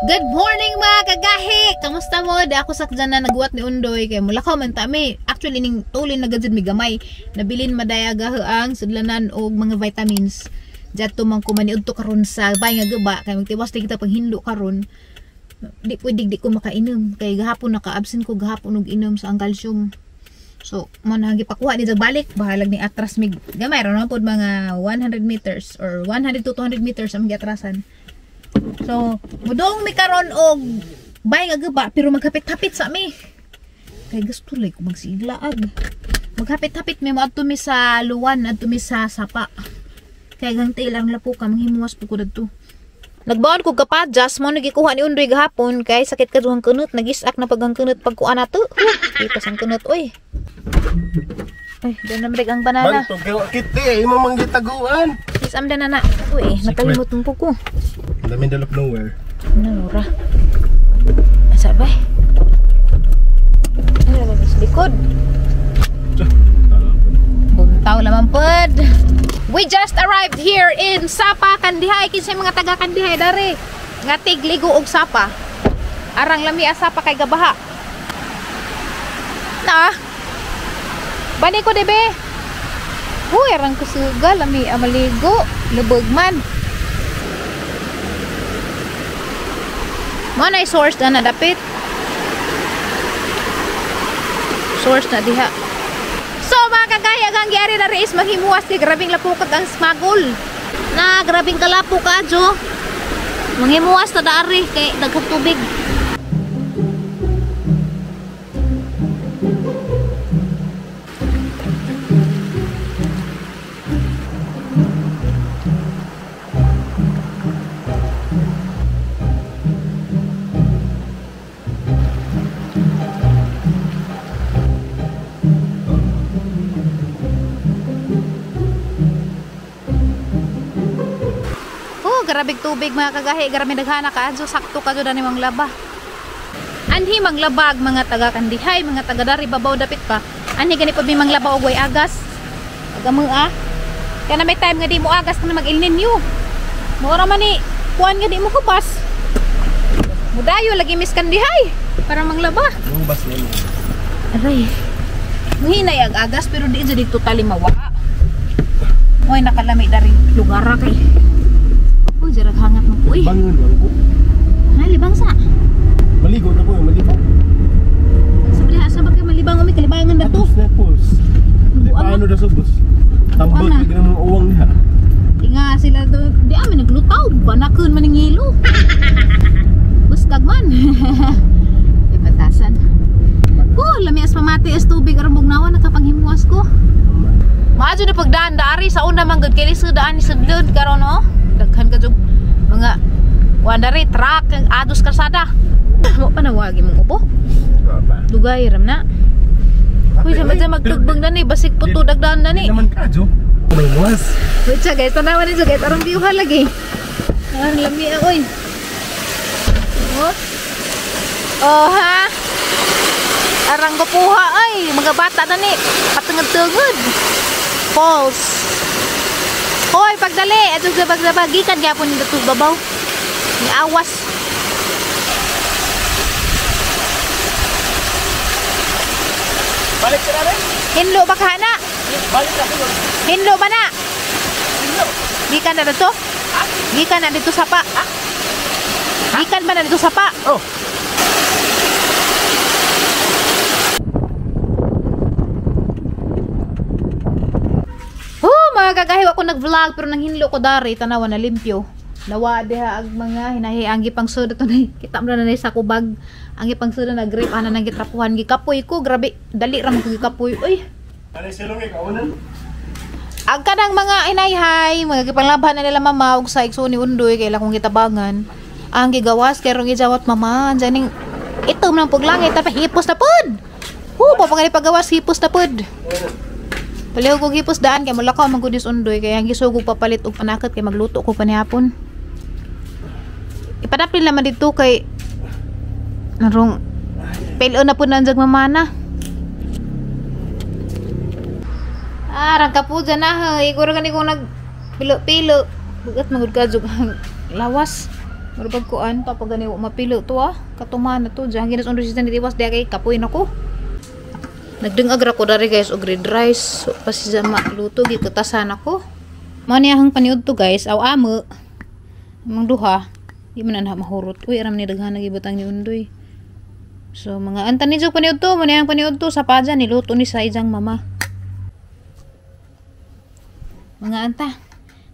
Good morning mga kagahi! Kamusta mo? Da ako sakdyan na nagwat ni Undoy kay mulakaw man ta mi. Actually ning tulin na gud mi gamay. Nabilin madayaga ang sudlanan og mga vitamins. Jadto man ko maniudto karon sa bay nga guba kay magtiwas kita panghindo karon. Di pwede di ko makainom kay gahapon naka-absent ko gahapon og inom sa ang calcium. So, mo na gipakuha ni balik bahalag ni atras mig gamay ra pod mga 100 meters or 100 to 200 meters ang giatrasan. So, mudong mi karon og bay nga guba pero maghapit-hapit sa mi. Kay gusto lay ko magsiglaag. Maghapit-hapit mi moadto mi sa Luwan, adto mi sa Sapa. Kay gangti lang lapo ka manghimuwas pud ko dadto. Nagbaon ko kapadjas mo nagikuha ni Undoy gahapon kay sakit ka duhang kunot, nagisak na pagang kunot pagkuan nato. Ipas ang kunot oy. Ay, doon na ang banana. Bantog kay kiti eh, imo mang gitaguan. Is am na na. Uy, nakalimot mo ko. In the middle of nowhere. Ano ra? Asa ba? Ano ba sa likod? Buntaw lamang pod. We just arrived here in Sapa, Kandihay. Kinsa mga taga Kandihay dare? Nga tigligo og sapa. Arang lami sapa kay gabaha. Na. Bani ko debe. Huy, arang kusuga lami maligo, lubog man. Mo na source na dapit. Source na diha. So mga kagaya ang gyari na is maghimuwas kay grabing lapukag ang smagol. Na grabing kalapok adyo. Manghimuwas ta daari kay daghang tubig. Grabing tubig mga kagahi, grabe daghana ka adyo, sakto ka jud ani manglaba. Anhi manglabag mga taga Kandihay, mga taga dari babaw dapit pa. Anhi gani pa mi manglaba og way agas. Agamua. Kaya na may time nga di mo agas kana mag El Niño. Mura man ni kuan nga di mo kubas. Mudayo lagi mis Kandihay para manglaba. Mubas na mo. Aray. Muhinay ag agas pero di jud dito totally mawa. Moy nakalami dari lugar ra kay. Uy, jarag hangat mo po eh. Bangon lang ko. Ha, libang sa? Maligo na po, malibang. Sa diha, sa ba kayo malibang umi, kalibangan na to? Atos na pulse. Paano na subos? Tambot, hindi na mga uwang niya. Di nga sila do, di amin naglutaw, banakon man ang hilo. Buskag man. Ipatasan. Oh, lami as pamati as tubig, aron bugnawan, nakapanghimuas ko. Maadyo na pagdaan, daari sa una man, gud kay lisod daan ni sudlon karon oh. Daghan ka jud mga wandari truck ang ados kalsada. Mo pa nawagi mong ubo. Dugay ram na. Uy, sama dyan magtugbang na ni basig puto dagdan na ni. Naman ka jo. May muas. Wait siya guys, tanawan ni guys arang view ha lagi. Arang lami oy. Oh. Oh ha. Arang gapuha ay, mga bata na ni patungod-tungod. Falls. Hoy, pagdali, adto sa pagsabag gikan gyapon ni dito babaw. Ni awas. Balik ka na rin. Hinlo ba ka na? Balik ka na. Hinlo ba na? Hinlo. Gikan na dito? Ha? Gikan na dito sapa. Ha? Gikan ba na dito sapa? Oh. Mga kagahiw ako nag-vlog pero nanghinlo ko dari tanawa na limpyo. Nawa diha ag mga hinahi ang gipangsuda to nay. Kita mo na nay sa kubag. Ang gipangsuda na grape ana nang gitrapuhan gikapoy ko grabe dali ra man ko gikapoy. Uy. Ani silong kaunan. Ang kanang mga hinayhay, mga gipanglabhan na nila mama og sa igsoon ni Undoy kay ila kong gitabangan. Ang gigawas kay rong gijawat mama andiyan ning itom nang puglangit ta hipos na pod. Hu pa pa pagawas hipos na pod. Palihog kong hipos daan kay mulakaw man gud Undoy kay ang gisugog papalit og panakot kay magluto ko panihapon. Ipadapli naman dito kay narong pilo na po nandiyan mamana. Ah, rangka po dyan na. Iguro gani kung nag pilo-pilo. Bugat magud ka jug lawas. Murag kuan pa pag gani mapilo to ah. Katuman na to. Diyan ginas undo siya nitiwas diya kay kapoy na ko. Nagdungag ra ko dari guys og red rice. So, pa siya maluto gikutasan ako. Mao ni ahang paniud to guys. Aw amo. Among duha. Di man na mahurot. Uy, aram ni daghan nagibutang ni Undoy. So mga antan ni jud paniud to, mao ni ahang paniud to sa paja niluto ni sa ijang mama. Mga anta.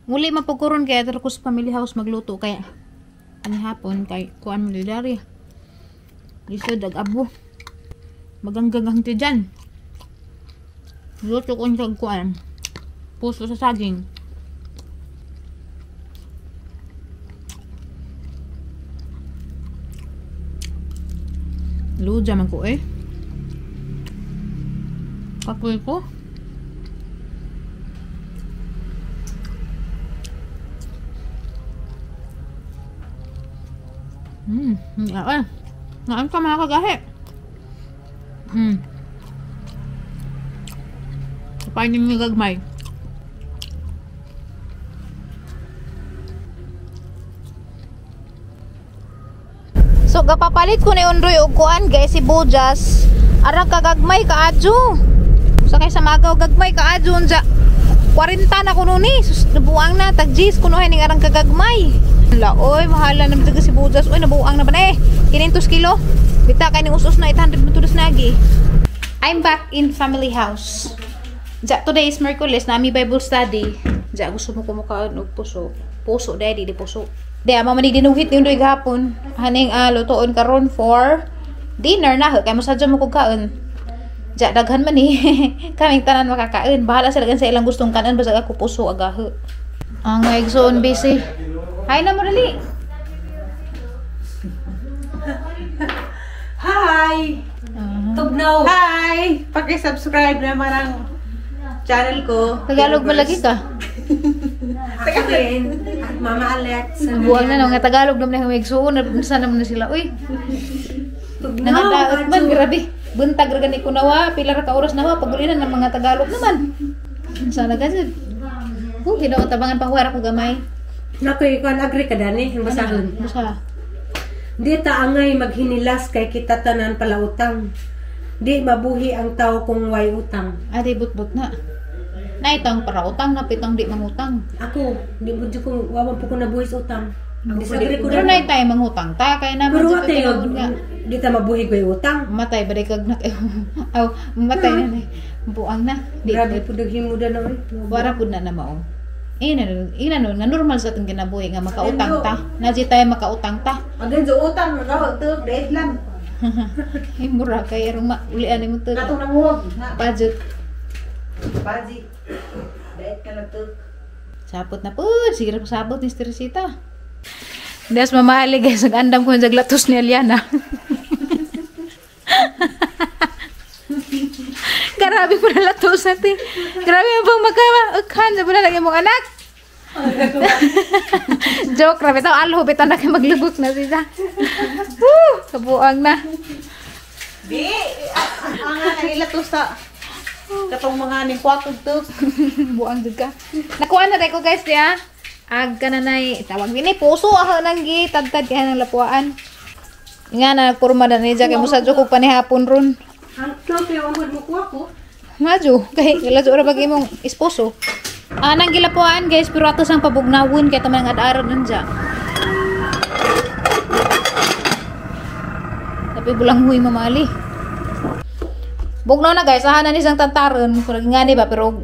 Muli mapugkuron kaya dito ko sa family house magluto kaya ani hapon kay kuan mo dari. Lisod ag abo. Maganggang ang tiyan. Luto ko unsag kuan. Puso sa saging. Luja man ko eh. Kapoy ko. Naan ka mga kagahe. Kapain ninyo gagmay. So gapapalit ko ni Undoy og kuan guys si Bojas. Arang kagagmay kaadyo. Sa kay sa magaw gagmay kaadyo unja. 40 na kuno ni. Sus, nabuang na tag G's kuno ning arang kagagmay. Laoy, mahala na si Bojas. Uy, nabuang na ba na eh. 500 kilo. Bita kay ning usos na 800 matudos nagi. I'm back in family house. Ja, today is Merkules, nami Bible study. Ja, gusto mo kumukaon og puso. Puso daddy, di puso. Di ama man dinuhit ni Undoy gahapon. Haning lutoon karon for dinner na kay mosadya mo kog kaon. Ja, daghan man ni. Kaming tanan makakaon. Bahala sila sa ilang gustong kanon basta ako puso agaho. Ang igsoon busy. Hi na mo dali. Hi. Tugnaw. Hi. Paki-subscribe na marang channel ko. Tagalog malagi ka. Tagalog. At Mama Alex. Buang na nga Tagalog naman ang igsuon, nasa naman na sila. Uy. Nangadaot man grabe. Buntag ra gani ko nawa, pila ra ka oras nawa pagulinan ng mga Tagalog naman. Sana gazid. Ginoo tabangan pa huwara ko gamay. Nakoy kon agree ka dani, ang basahon. Basa. Di ta angay maghinilas kay kita tanan pala utang. Di mabuhi ang tao kung way utang. Adi but-but na. Naitang para utang na pitang di mangutang. Ako, di mo jud kung wawan po ko nabuhi sa utang. Disagree ko. Pero nay tayo mangutang ta kay naman pero tayo di ta mabuhi koy utang. Matay ba kag nak. Aw, matay na nay. Buang na. Di grabe pud himuda na oy. Wara pud na na mao. Ina nun, nga normal sa atong kinabuhi nga makautang ta. Naji tayo makautang ta. Again sa utang, nagawa date lang. Ay, mura kay arong maulian mo to. Katong nanguwag. Budget. Budget. Date ka na to. Sapot na po. Sige na pasabot ni Teresita. Des mamahali guys, nag-andam ko yung jaglatos ni Aliana. Grabe po na latos natin. Grabe mo pong magka-ukhan. Sabi na lang yung anak. Joke, grabe. Ito, alho, bitaw na kayo maglubok na siya. Woo! Kabuang na. Di! Ang nangilatos sa katong mga ning kwatog to. Buang jud ka. Nakuha na ko guys, diya. Ag ka na nay. Tawag din eh. Puso ako nang gitagtad kaya ng lapuan. Nga na, nagpurma na niya. Kaya musadyo ko panihapon ron. Ang trope yung amod mo kuha ko. Madyo, kay ladyo ra bag imong esposo. Anang gilapuan guys, pero ato sang pabugnawon kay taman ang ad-aron nanja. Tapi bulang huy mamali. Bugnaw na guys, aha na ni sang tantaron, kurang nga ni ba pero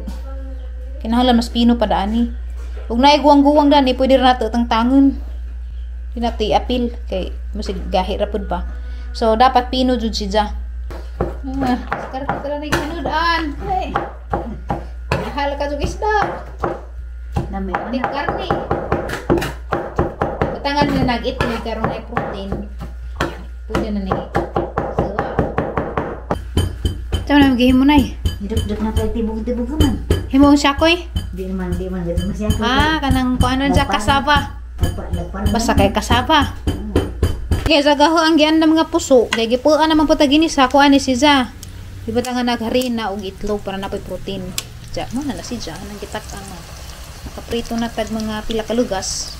kinahanglan mas pino pa dani. Ug naay guwang-guwang dani pwede ra nato tangtangon. Di nato i-apil kay masig gahi ra pud ba. So dapat pino jud siya. Sekarang na ginudan. Hey. Mahal ka jug isda. Nami Di karne. Batangan na nag-itlog karon ay protein. Pwede na ni. So, Tama na maghihimo nay. Duk-duk na kay tibog-tibog man. Himo ang sakoy? Di man gid masya. Ah, kanang kuanon sa kasaba. Basta kay kasaba. Kaya sa gaho ang gian ng mga puso, kay gipuan naman po tagini sa kuan ni siya. Di ba nga nagharina og itlog para napoy protein. Ja, mo na si Ja nang gitak ang nakaprito na tag mga pila ka lugas.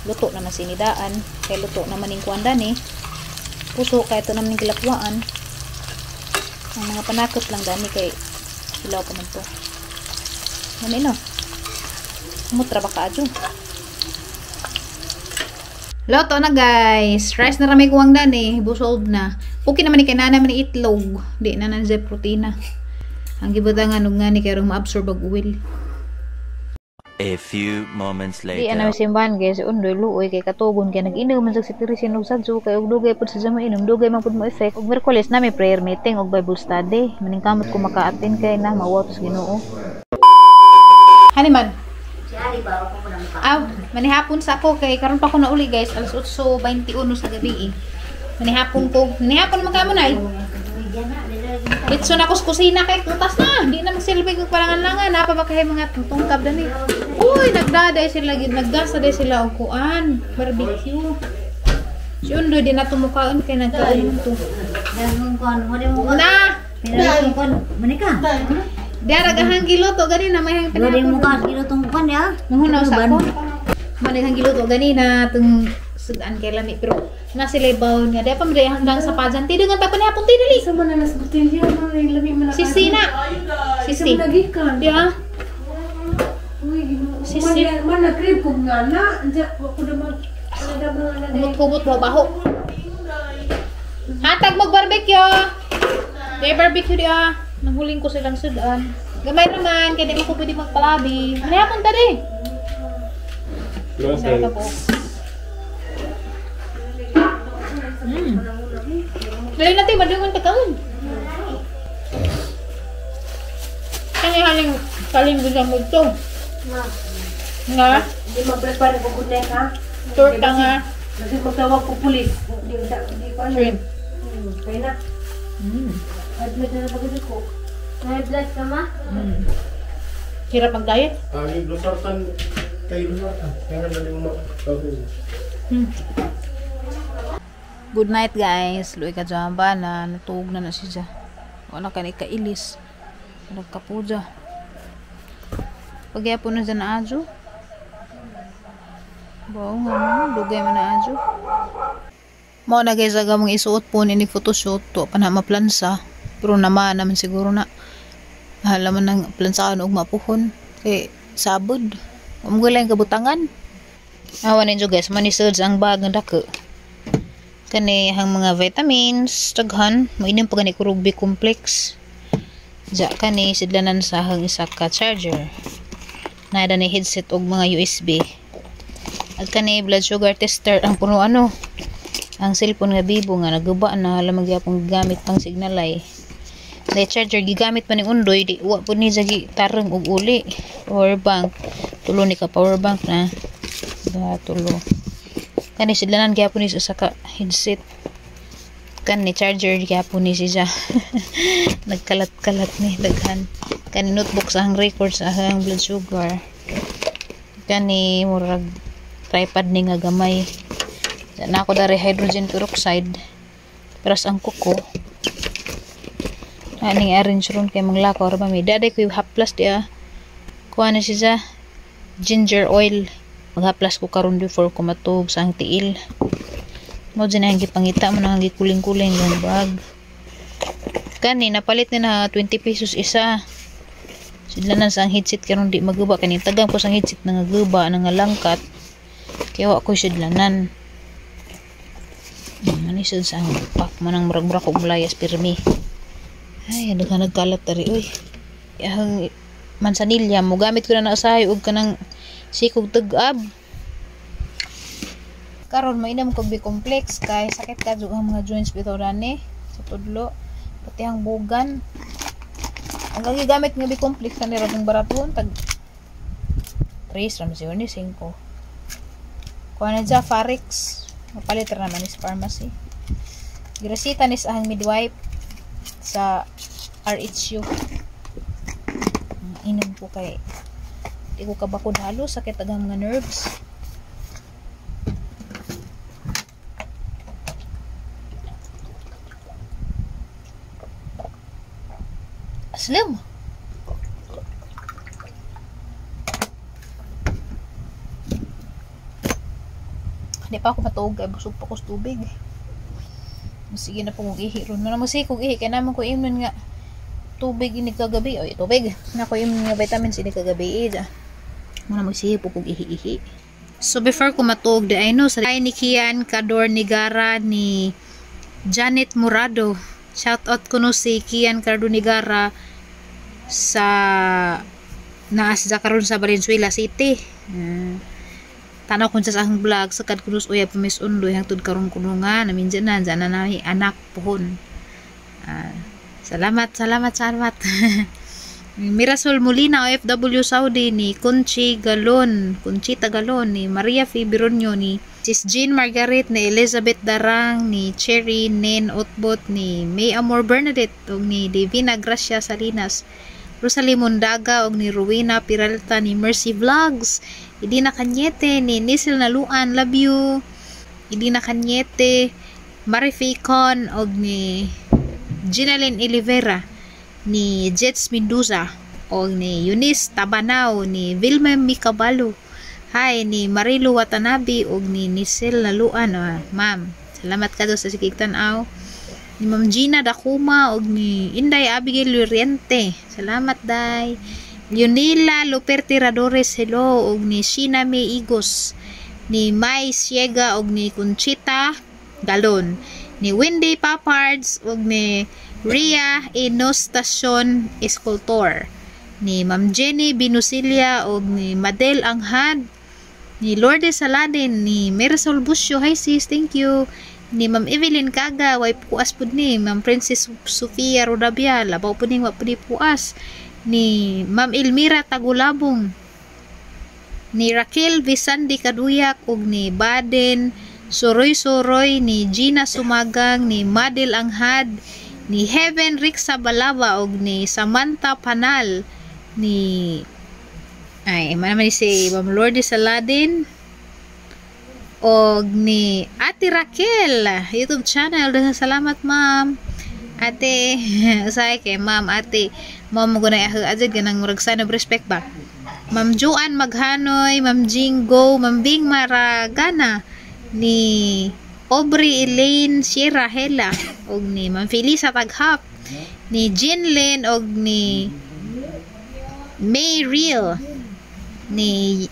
Luto naman sinidaan. Kay luto naman ning kuan dani. Puso kay ito naman ning gilakwaan. Ang mga panakot lang dani kay hilaw pa man to. Ano no? Mutra ba ka adyo? Luto na guys. Rice na rami kuwang dani. Busog na. Okay naman ni kay nana man ni itlog. Di na nan siya protina. Ang gibutangan og ngani kay rong maabsorb og oil. A few moments Di later. ana simbahan guys, undoy luoy kay katugon kay nag-inom man sa si og sadso kay og dugay pud sa jama inom, dugay man pud mo effect. Og Miyerkules na may prayer meeting og Bible study. Maningkamot ko maka-attend kay na mawa to sa Ginoo. Haniman. Ah, manihapon sa ako kay karon pa ko na uli guys, alas 8:21 sa gabi eh. Manihapon ko. Manihapon man kamo nay. Itso na ko sa kusina kay kutas na. Di na magsilbi kog palangan-langan. Napa ba kay mga tungkab dani. Uy, nagdaday sila gid, naggasa day sila og kuan, barbecue. Si Undoy di na tumukaon kay nagkaon to. Na! Diara gahang giluto ganina may hang pinapon. Mahunaw sa ako. Manay hang giluto ganina tung sudan kay lami pero na sila bawon nga. Di pa man hanggang sa pajan. Ti dengan ta panihapon ti dali. Sa man na nas botelya man ay lami man na. Sisi na. Sisi. Sa man nagikan. Di ah. Uy, Ginoo. Sisi. Man na crave kog nga na. Diya wa ko na mag ano na mga na. Humot-humot mo baho. Hatag mag barbecue. Di barbecue di ah. Nanghuling ko silang sudan. Gamay naman kay di mo ko pwede magpalabi. Manihapon ta di. Sarap ako. Dali natin, madungan ta kaon. Kani haling kaling gusto mo to. Nga? Di ma-prepare ko good night ha. Torta nga. Kasi magtawag ko pulis. Di di ko ano. Shrimp. Kaya na. High blood na napagod ko. High blood ka ma? Hirap mag-diet. Ang losartan kay losartan. Kaya nga na mo. Good night guys. Luoy ka dyan ba na natuog na na siya. Wala ka ni kailis. Nagkapuja. Pagyapon na dyan na adyo. Bao nga mo. Dugay man na adyo. Mao na guys, aga mong isuot po ni photoshoot. To pa na maplansa. Pero naman naman siguro na. Alam mo nang plansaan og mapuhon. Kay sabod. Umgulay ang kabutangan. Awa ninyo guys, manisod ang bag nga dako. Kani ang mga vitamins daghan, moinom pa gani ko rugby complex. Ja kani sidlanan sa hang isa ka charger. Naada ni headset og mga USB. Ag kani blood sugar tester ang puno ano. Ang cellphone nga Vivo nga naguba na lamang gyapon gigamit pang signalay. Dai charger gigamit pa ning Undoy di wa pud ni jagi tarong og uli. Power bank, tulo ni ka power bank na. Duha tulo. Kani sidlanan gyapon ni sa usa ka headset. Kani charger gyapon ni siya. Nagkalat-kalat ni daghan. Kani notebook sa ang record sa ang blood sugar. Kani murag tripod ni nga gamay. Na ako dari hydrogen peroxide. Peras ang kuko. Aning arrange ron kay manglakaw ra ba mi. Daday ko haplas di ah. Kuha na siya ginger oil. Maghaplas ko karon before ko matug sa ang tiil. Mo dyan ang gipangita mo na ang gikuling-kuling yung bag. Kani napalit ni na 20 pesos isa. Sidlanan sa ang headset karon di maguba kani tagang ko sa ang headset nga guba nga langkat. Kaya wa ko sidlanan. Ani sad sa ang pack man ang murag-murag og layas pirmi. Ay, daghan nagkalat diri oy. Ang mansanilya mo gamit ko na usahay og kanang sikog tag-ab. Karon mainom ko B complex kay sakit ka jud ang mga joints bitaw dani sa tudlo pati ang bugan. Ang gigamit nga B complex kanira kung baraton tag 3 ram siya ni 5. Kuha na dyan, Farex. Mapalit ra naman is pharmacy. Giresita ni sa ang midwife sa RHU. Inom ko kay di ko kabakod halos sakit ang mga nerves. Slim. Di pa ako matuog kay busog pa ko sa tubig. Sige na po kong ihi ron. Muna mo sige kong ihi kay naman ko imnon nga tubig ini kagabi. Oy, tubig. Na ko imnon nga vitamins ini kagabi eh. Muna mo sige po kong ihi-ihi. So before ko matuog di ay no sa ay ni Kian Kador Nigara, ni Janet Murado. Shout out ko no si Kian Kador Nigara sa naas sa karon sa Valenzuela City. Tanaw kun sa akong vlog sa kad kunos uyab Miss Undoy hangtod karon kuno nga namin dyan na dyan na nahi anak pohon. Salamat, salamat, salamat. Mirasol Molina, OFW Saudi, ni Conchi Galon, Conchita Galon, ni Maria F. Bironyo, ni Sis Jean Margaret, ni Elizabeth Darang, ni Cherry Nen Otbot, ni May Amor Bernadette, ug ni Divina Gracia Salinas, Rosalie Mundaga, ug ni Rowena Peralta, ni Mercy Vlogs, Idina Cañete, ni Nisil Naluan, love you, Idina Cañete, Marificon, ug ni Ginalyn Olivera, ni Jets Mendoza, o ni Eunice Tabanao, ni Vilma Mikabalo, hi, ni Marilu Watanabe, o ni Nisel Naluan. Oh, ma'am, salamat ka sa sikig tan-aw. Ni Ma'am Gina Dakuma, o ni Inday Abigail Loriente, salamat day. Leonila Loperte Radores, hello, o ni Sheena May Igos, ni Mai Siega, o ni Conchita Galon, ni Wendy Papards, o ni Ria Inostacion Escultor, ni Ma'am Jenny Binusilia, o ni Madel Anghad, ni Lourdes Saladin, ni Marisol Busio, hi sis, thank you, ni Ma'am Evelyn Kaga, way puas pud ni Ma'am Princess Sofia Rodabia, labaw pud ni wa pud ni puas, ni Ma'am Elmira Tagulabong, ni Raquel Visandi Kaduyak, ug ni Baden Soroy Soroy, ni Gina Sumagang, ni Madel Anghad, ni Heaven Rixa Balaba, ug ni Samantha Panal, ni ay man naman ni si Ma'am Lourdes Saladin, og ni Ate Raquel YouTube channel. Daghang salamat, ma'am. Ate, usahay kay ma'am, ate mo mo gunay ako adjud ganang murag sign of respect ba. Ma'am Joanne Maghanoy, Ma'am Jingo, Ma'am Bing Maragana, ni Aubrey Elaine Sierra Hela, og ni Ma'am Felisa Taghap, ni Jean Lynn, og ni May Real, ni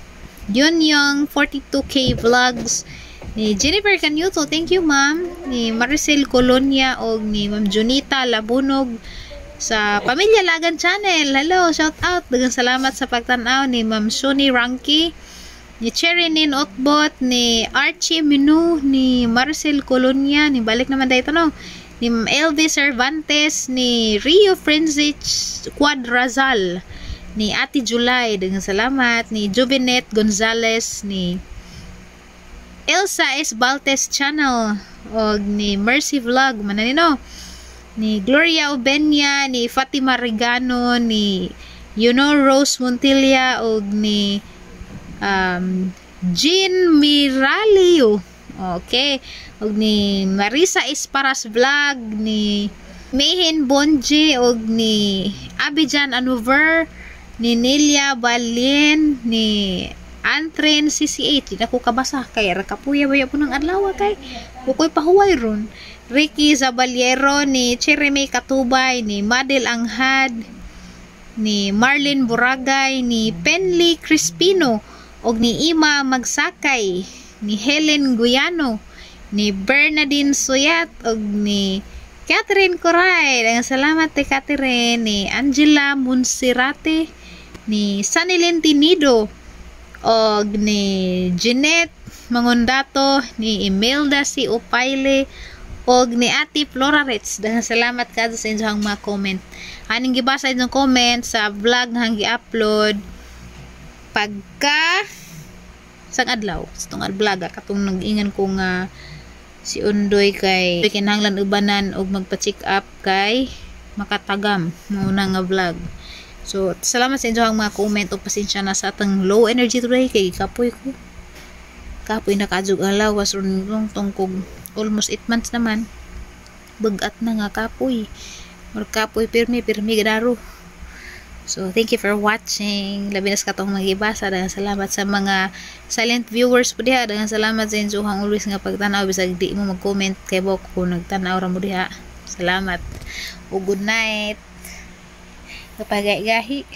Yun Young 42K Vlogs, ni Jennifer Canuto, thank you ma'am, ni Maricel Colonia, og ni Ma'am Junita Labunog sa Pamilya Lagan Channel. Hello, shout out. Daghang salamat sa pagtan-aw ni Ma'am Shoni Ranky, ni Cherry Nin Otbot, ni Archie Minu, ni Marcel Colonia, ni balik naman dahito no, ni Ma'am LV Cervantes, ni Rio Frenzich Quadrazal, ni Ate July, daghang salamat, ni Juvenet Gonzales, ni Elsa S. Baltes Channel, og ni Mercy Vlog, mananino, ni Gloria Obenya, ni Fatima Regano, ni Rose Montilla, og ni Jean Miralio. Okay. Og ni Marisa Esparas Vlog, ni Mehin Bonje, og ni Abijan Anuver, ni Nelia Balien, ni Antren CC8. Di na ko kabasa kay rakapuya baya po ng adlaw kay bukoy pahuway ron. Ricky Zabaliero, ni Jeremy Katubay, ni Madel Anghad, ni Marlene Buragay, ni Penley Crispino, og ni Ima Magsakay, ni Helen Guyano, ni Bernadine Suyat, og ni Catherine Coray. Daghang salamat kay Catherine, ni Angela Monserrate, ni Sanilyn Tinido, og ni Jeanette Mangundato, ni Imelda C. Opaile, og ni Ate Flora Ritz. Daghang salamat ka sa inyong mga comment. Aning gibasa inyong comment sa vlog nga gi-upload pagka sang adlaw sa tong vlog katong nag-ingan ko nga si Undoy kay kinahanglan ubanan og magpa-check up kay makatagam muna nga vlog. So salamat sa inyong mga comment ug pasensya na sa atong low energy today kay kapoy ko. Kapoy na kaadjog ang lawas ron tungkog almost 8 months naman. Bagat na nga kapoy. Or kapoy pirmi pirmi gadaro. So, thank you for watching. Labi na sa katong magibasa. Daghang salamat sa mga silent viewers po diha. Daghang salamat sa inyong always nga pagtanaw. Bisag di mo mag-comment kay bok kung nagtanaw ra mo diha. Salamat. O good night. Kapagay gahi.